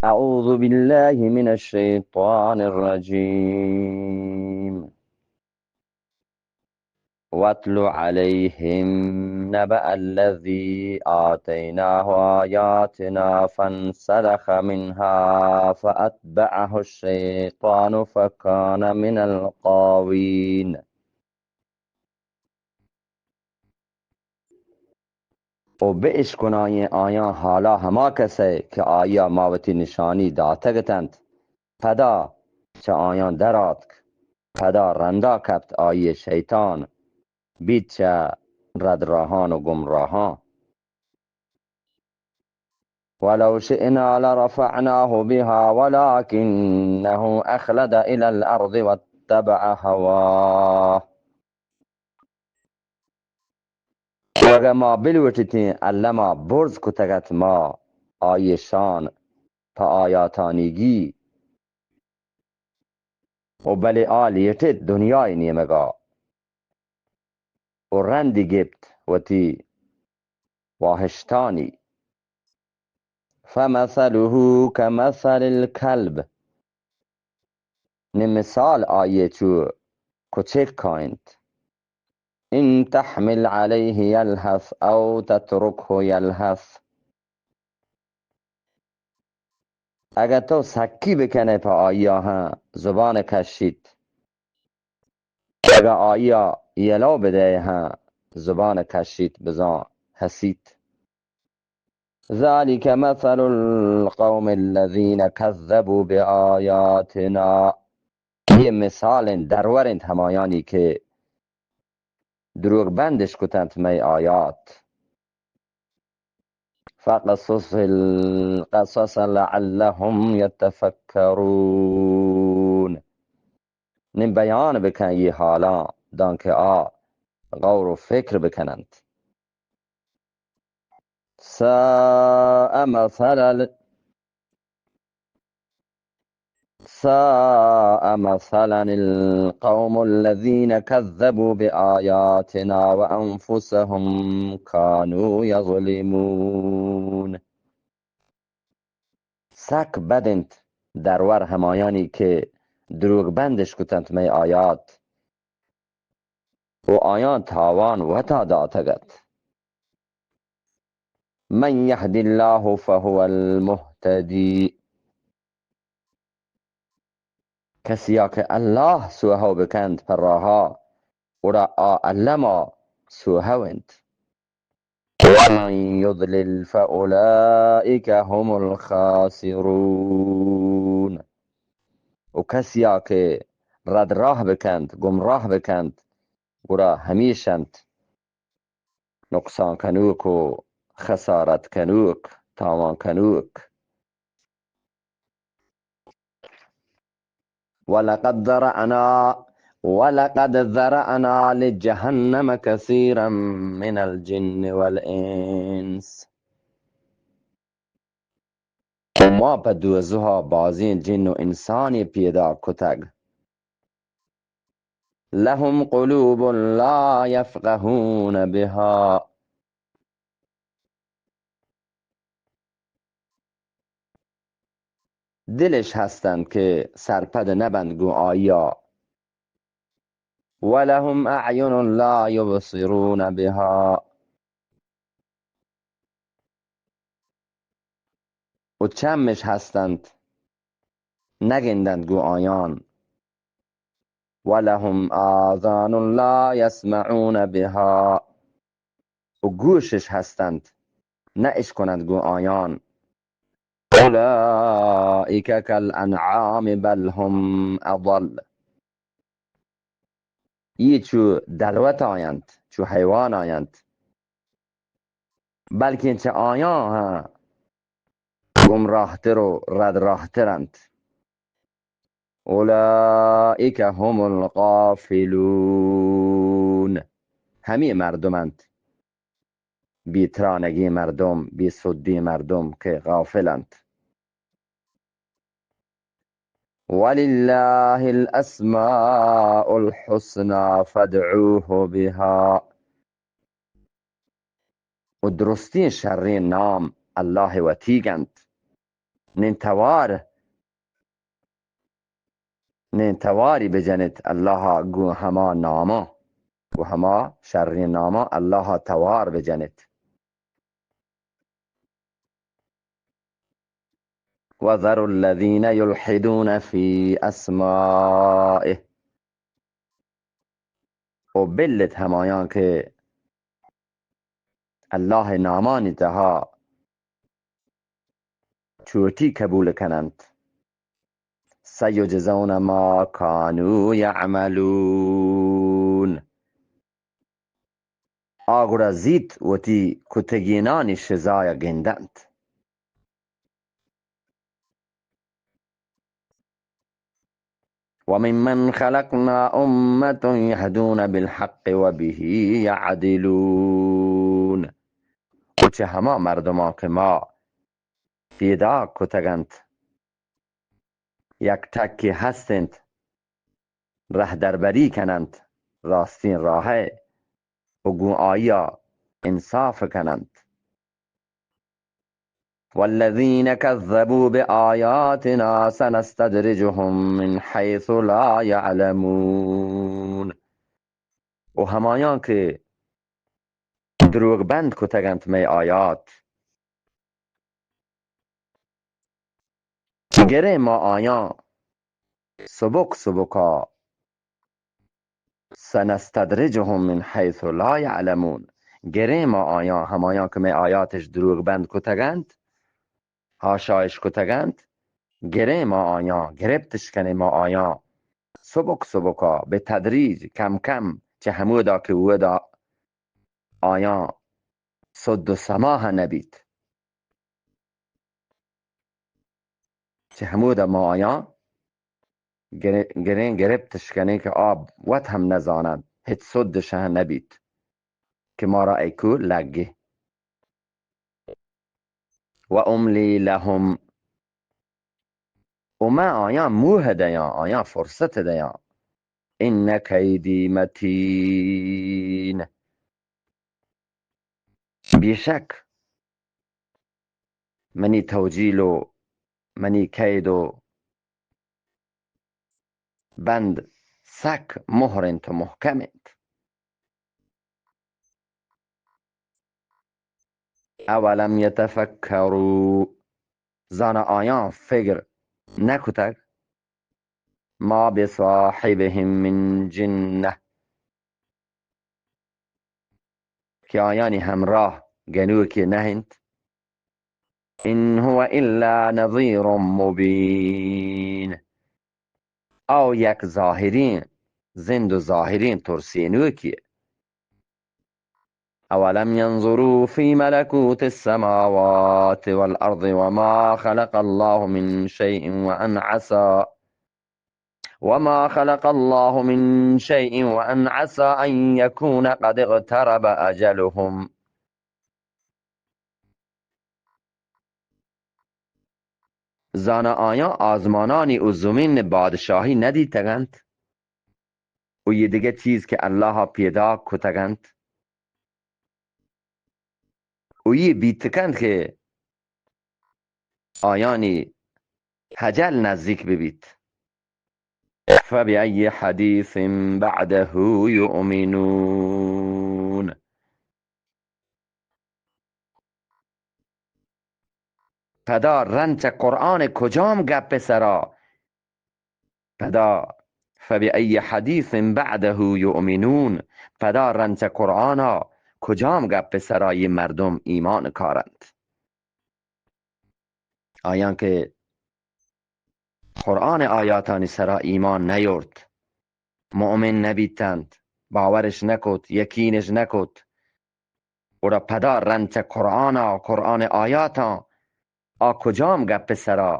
أعوذ بالله من الشيطان الرجيم. واتل عليهم نبأ الذي آتيناه آياتنا فانسلخ منها فأتبعه الشيطان فكان من الغاوين. و بہ اشکنائیں آیاں حالا ہما کسے کہ آئیا ما وتی نشانی داتگ اتنت، پدا چہ آیاں در آتک، پدا رندا کپت آئی شیطان، بیت چہ رد راہان و گمراہاں. ولو شئنا لرفعناه بها ولكنه أخلد إلى الأرض واتبع هواه. و اگہ ما بلوٹتیں، الما برز کتگ ات ما آئی شان پہ آیاتانیگی. و بلے آ لیٹت دنیای نیمگا و رندی گپت وتی واہشتانی. فمثله كمثل الكلب، نی مثال آئی چو کچک کا انت. إن تحمل عليه يلهث أو تتركه يلهث. اگہ تو سکی بکنے پہ آئیا ہاں زبان کشیت، اگہ آئیا یلو بدے ہاں زبان کشیت، بزاں ہسیت. ذلك مثل القوم الذين كذبوا بآياتنا. یہ مثال انت، درور انت ہمایانی کہ دروگ بندش کتنت مئے آیات. فاقصص القصص لعلهم يتفكرون. نی بیان بکن یہ حالاں، دانکہ آ غور و فکر بکننت. ساء مثلا، ساء مثلا القوم الذين كذبوا بآياتنا وأنفسهم كانوا يظلمون. سک بد انت درور ہمایانی کہ دروگ بندش کتنت مئے آیات و آیاں تاوان وتا داتگ ات. من يهد الله فهو المهتدي. کسیا کہ اللہ سوہو بکنت پہ راہا، گڑا آ الما سوہو انت. ومن يضلل فأولئك هم الخاسرون. و کسیا کہ رد راہ بکنت، گمراہ بکنت، گڑا ہمیش انت نقصان کنوک و خسارت کنوک، تاوان کنوک. ولقد ذرأنا، ولقد ذرأنا لجهنم كثيرا من الجن والإنس. و ما پہ دوزہا بازیں جن و انسانے پیدا کتگ. لهم قلوب لا يفقهون بها. دلش ہستنت کہ سرپد نبنت گوں آئیا. ولهم أعين لا يبصرون بها. و چمش ہستنت، نگندنت گوں آیان. ولهم آذان لا يسمعون بها. و گوشش ہستنت، نہ اشکننت گوں آیان. أولئك كالأنعام بل هم أضل. اے چو دلوت آینت، چو حیوان آینت، بلکیں چہ آیاں ہم گمراہ تر و رد راہ تر انت. أولئك هم الغافلون. ہمے مردم انت، بے ترانگیں مردم، بے سدیں مردم کہ غافل انت. ولله الأسماء الحسنى فادعوه بها. و درستیں شریں نام اللہ وتیگ انت. نیں توار، نیں تواری بجنت اللہ ءَ گوں ہما ناماں، گوں ہما شریں ناماں اللہ ءَ توار بجنت۔ وذروا الذين يلحدون في أسمائه، و بلت ہمایاں کہ اللہ ءِ نامانی تہا چوٹی قبول کننت۔ سیجزون ما كانوا يعملون، آ گڑا زیت وتی کتگینانی شزایا گندنت۔ وممن خلقنا أمة يهدون بالحق وبه يعدلون۔ و چہ ہما مردماں کہ ما پیداک کتگ انت، یک ٹکے ہست انت، رہدربری کن انت راستیں راہ ءَ و گوں آئی ءَ انصاف کن انت۔ والذين كذبوا بآياتنا سنستدرجهم من حيث لا يعلمون۔ و ہمایاں کہ دروگ بند کتگ انت مئے آیات، گریں ما آیاں سبک سبکا، سنستدرجهم من حيث لا يعلمون، گریں ما آیاں، ہمایاں کہ مئے آیاتش دروگ بند کتگ انت، حاشایش کتگ انت، گریں ما آیاں، گرپتش کنیں ما آیاں، سبک سبکا، بہ تدریج، کم کم، چہ ہمودا کہ اودا آیاں سد و سماہ نہ بیت۔ چہ ہمودا ما آیاں گرے-، گریں گرپتش کنیں کہ آ وت ہم نہ زاننت، ہچ سدش نہ بیت کہ مارا اے کور لگی۔ و املی لهم، و من آیاں موہ دیاں، آیاں فرصت دیاں۔ ان کیدی متین، بیشک منی توجیل و منی کید و بند سک مہر انت و محکم انت۔ اولم یتفکروا، زانا آیاں فکر نکتگ، ما بصاحبهم من جنة، کہ آیانی ہمراہ گنوکے نہ انت۔ ان هو الا نذیر مبین، او یک ظاہریں زند و ظاہریں ترسینوکے۔ اولم ينظروا في ملكوت السماوات والأرض وما خلق الله من شيء وأن عسى، وما خلق الله من شيء وأن عسى أن يكون قد اقترب أجلهم۔ زانا آیاں آزمانانی و زمین بادشاہی ندیتگ انت و یہ دگہ چیز کہ اللہ پیداک کتگ انت و یہ بیت کنت کہ آیانی اجل نزدیک ببیت۔ فبأي حديث بعده يؤمنون۔ پدا رند چہ قرآن کجام گپ سرا؟ پدا فبأي حديث بعده يؤمنون۔ پدا رند چہ قرآنا کجام گپ سرا یہ مردم ایمان کارنت؟ آیاں کہ قرآن آیاتانی سرا ایمان نیارت، مؤمن نبیتنت، باورش نکت، یقینش نکت، گڑا پدا رند چہ قرآنا، قرآن آیاتاں، آ کجام گپ سرا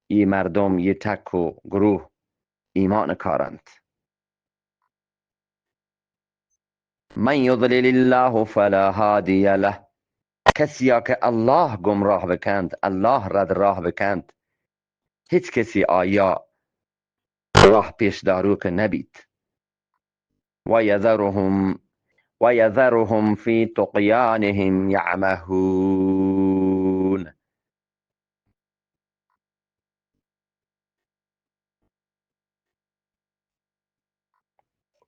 یہ مردم، یہ ٹک و گروہ ایمان کارنت؟ من یضلل الله فلا هادی له، کسیا کہ اللہ گمراہ بکنت، اللہ رد راہ بکنت، ہچ کسی آیا راہ پیش داروک نبیت۔ و یذرهم، و یذرهم فی طغیانهم یعمهون۔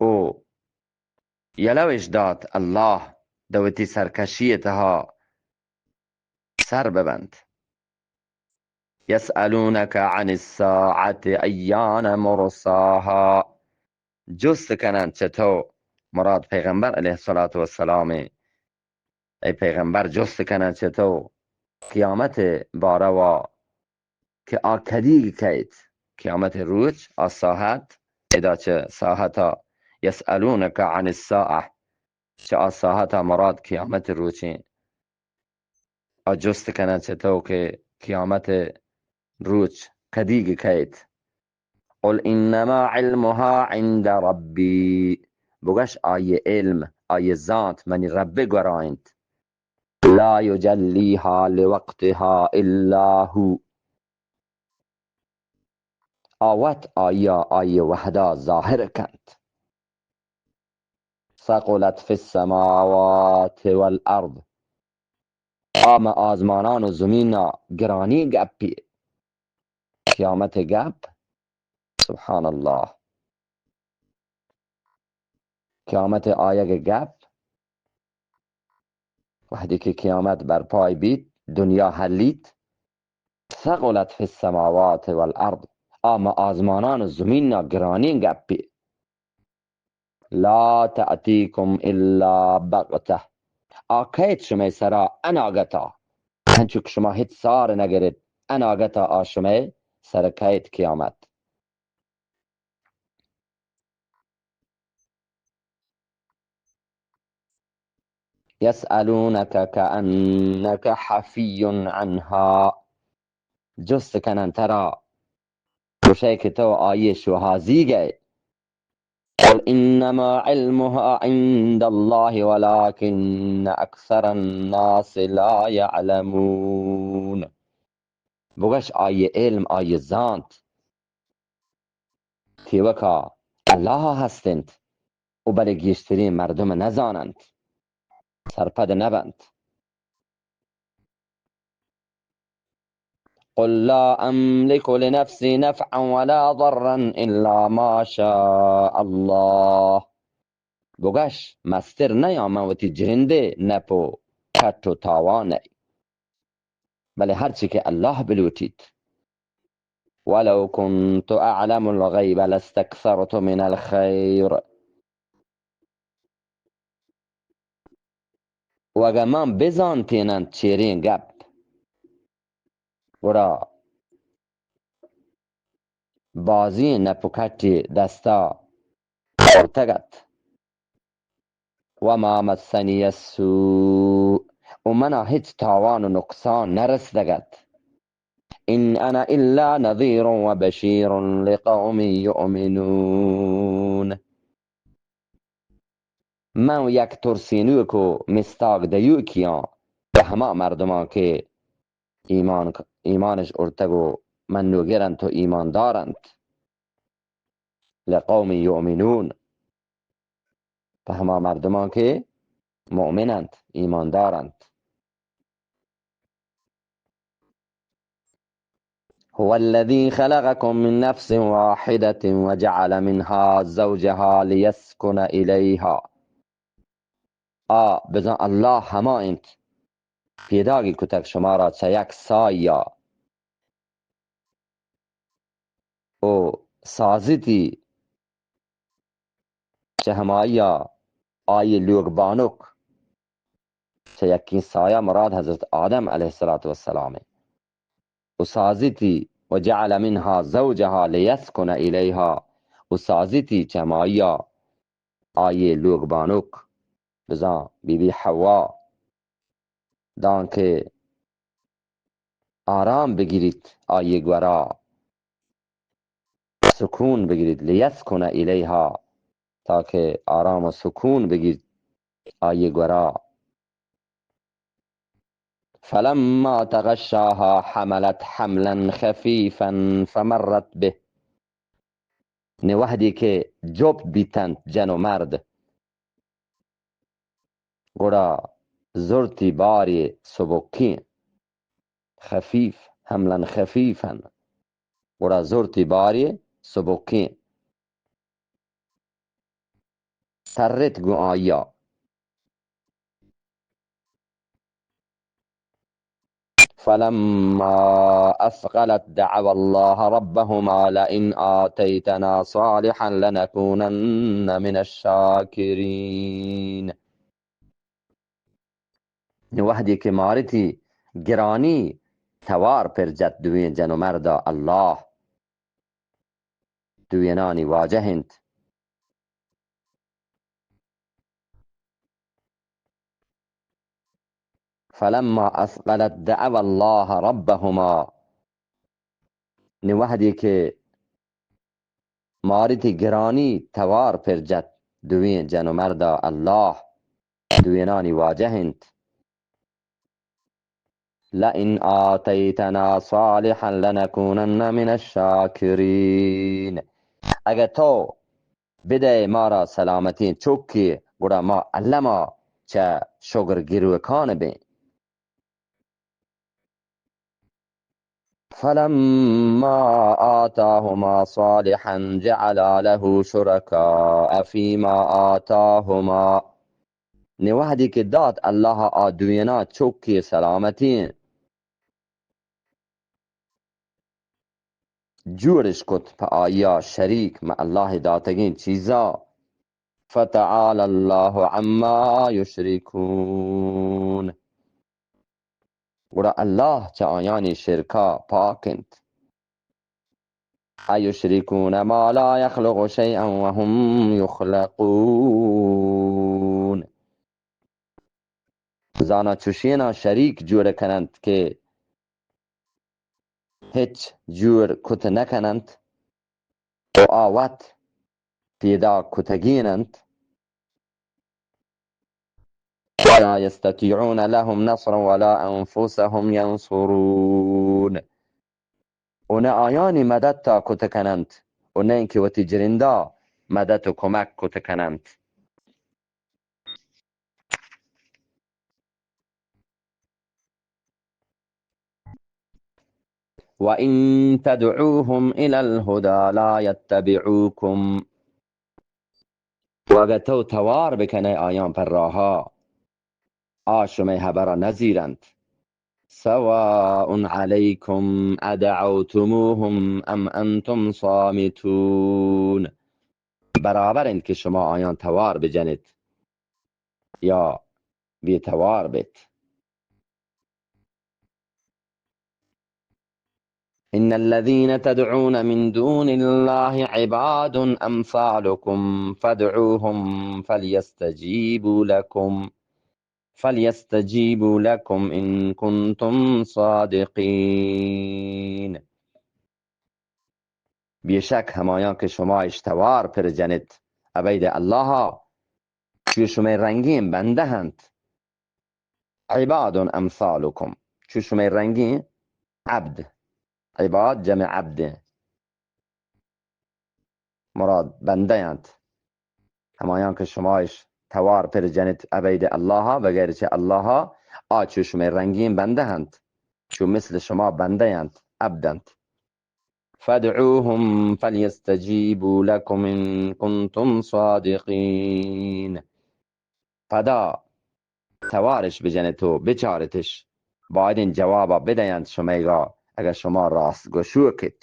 او یلہ اش دات اللہ دو وتی سرکشی تہا سر ببنت. یسألونک عن الساعة ایان مرساها، جست کنن چہ تو، مراد پیغمبر علیہ الصلوۃ والسلام، اے پیغمبر جست کنن چہ تو قیامت باروا کہ آ کدیگ کئیت، قیامت روچ، آ ساعت، ادا چہ ساعتا، یسألونک عن الساعة، چہ آ ساعتا مراد قیامت روچیں. آ جست کنن چہ تو کہ قیامت روچ کدیگ کئیت. قل انما علمها عند ربی، بگش آئی علم، آئی زانت منی رب گورا انت. لا یجلیها لوقتها الا هو، آ وت آئی ءَ آئی وہدا ظاہر کنت. ثقلت فی السماوات والارض، آ مہ آزمانان و زمینا گرانی گپی. قیامت گپ، سبحان اللہ، قیامت آیگ گپ، وہدے کہ قیامت برپای بیت، دنیا ہلیت، ثقلت فی السماوات والارض، آ مہ آزمانان و زمینا گرانیں گپے. لا تأتیکم الا بغتہ، آ کئیت شمئے سرا اناگتا، ہنچو کہ شما ہچ سار نگرت، اناگتا آ شمئے سر کئیت قیامت. یسألونک کأنک حفی عنها، جست کنن ترا، گوشئے کہ تو آئی شوہازیگ ئے. قل انما علمها عند الله ولكن اکثر الناس لا يعلمون، بگش آئی علم، آئی زانت، تیوکا اللہ ہست انت، و بلے گیشتریں مردم نزاننت، سرپد نبنت. قل لا املك لنفسي نفعا ولا ضرا الا ما شاء الله، بگش مستر نیاں من وتی جندے نپ و کٹ و تاوان ء، بلے ہرچی کہ اللہ بلوٹیت. ولو كنت اعلم الغیب لاستكثرت من الخير، و اگاں من بزانتیناں چیریں گپ، گڑا بازیں نپ و کٹے دستا آورتگ ات. وما مسنی السوء، و منا ہچ تاوان و نقصان نرستگ ات. ان انا الا نذیر و بشیر لقوم یؤمنون. من یک ترسینوک و مستاگ دیوکیاں پہ ہما مردماں کہ ایمان، ایمانش ارتگ و منوگر انت و ایماندار انت. لقوم یؤمنون، پہ ہما مردماں کہ مؤمن انت، ایماندار انت. هو الذي خلقكم من نفس واحدة وجعل منها زوجها ليسكن إليها. آ بزاں اللہ ہما انت پیداگی کتگ شمارا چہ یک سایا و سازتی چہ ہمایا آئی لوگ بانک، چہ یکیں سایہ مراد حضرت آدم علیہ الصلوۃ والسلام انت. و سازتی و جعل منها زوجها لیسکن الیها، و سازتی چہ ہمایا آئی لوگ بانک بزاں بی بی حوا، دانکہ آرام بگیریت آئی گورا، سکون بگیریت، لیسکن الیها، تاکہ آرام و سکون بگیریت آئی گورا. فلما تغشاها حملت حملا خفیفا فمرت به. نی وہدی کہ جپت بیتنت جن و مرد، گڑا زرتی باری سبکیں، خفیف، حملا خفیفا، گڑا زرتی باری سبکیں. ترت گوں آیا. فلما اثقلت دعوا الله ربهما لئن آتيتنا صالحا لنكونن من الشاكرين. نو وہدے کہ مارتی گرانی توار پر جت دوئیں جن و مردا، اللہ دوئینانی واجہ انت. فلما اثقلت دعوا الله ربهما. نو وہدے کہ مارتی گرانی توار پر جت دوئیں جن و مردا، اللہ دوئینانی واجہ انت. لئن آتیتنا صالحا لنکونن من الشاکرین. اگہ تو بدئے مارا سلامتیں چکے، گڑا ما الما چہ شگر گروکان بیں. فلما آتاهما صالحا جعلا له شركاء فيما آتاهما. نی وہدی کہ دات اللہ آ دوینا چوکی سلامتی، جوڑش کت پہ آیا شریک مہ اللہ داتگیں چیزا. فتعالی اللہ عما یشرکون. گڑا اللہ چہ آیانی شرکا پاک انت. ایشرکون ما لا یخلق شیئا وهم یخلقون. زانا چوشینا شریک جوڑ کننت کہ ہچ جوڑ کت نہ کننت و آ وت پیدا کتگین انت. ولا یستطیعون لهم نصرا ولا انفسهم ینصرون. و نہ آیانی مدد تا کت کننت و نہ اینکہ وتی جرندا مدد و کمک کت کننت. وَإِن تَدْعُوهُمْ إِلَى الْهُدَى لَا يَتَّبِعُوكُمْ. و اگہ تو توار بکنئے آیان پر راہا، آ شمئے ہبرا نزیرنت. سواء علیکم ادعوتموهم ام انتم صامتون. برابر انت کہ شما آیان توار بجنت یا بے توار بیت. ان الذين تدعون من دون الله عباد امثالكم فادعوهم فليستجيبوا لكم، فليستجيبوا لكم ان كنتم صادقين. بیشک ہمایاں کہ شما اش توار پر جنت ابید اللہ، چو شمئے رنگیں بندہ انت. عباد امثالکم، چو شمئے رنگیں عبد. عباد جمع عبد انت. مراد بندہ انت. ہمایاں کہ شما اش توار پر جنت ابید اللہ، بغیر چہ اللہ، آ چو شمئے رنگیں بندہ انت. چو مثل شما بندہ انت، عبد انت. فادعوهم فليستجيبوا لكم إن كنتم صادقين. پدا توارش بجنت و بچارتش، بایدیں جوابا بدینت شمئیگا، اگر شما راست گوشوکت.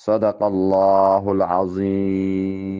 صدق الله العظيم.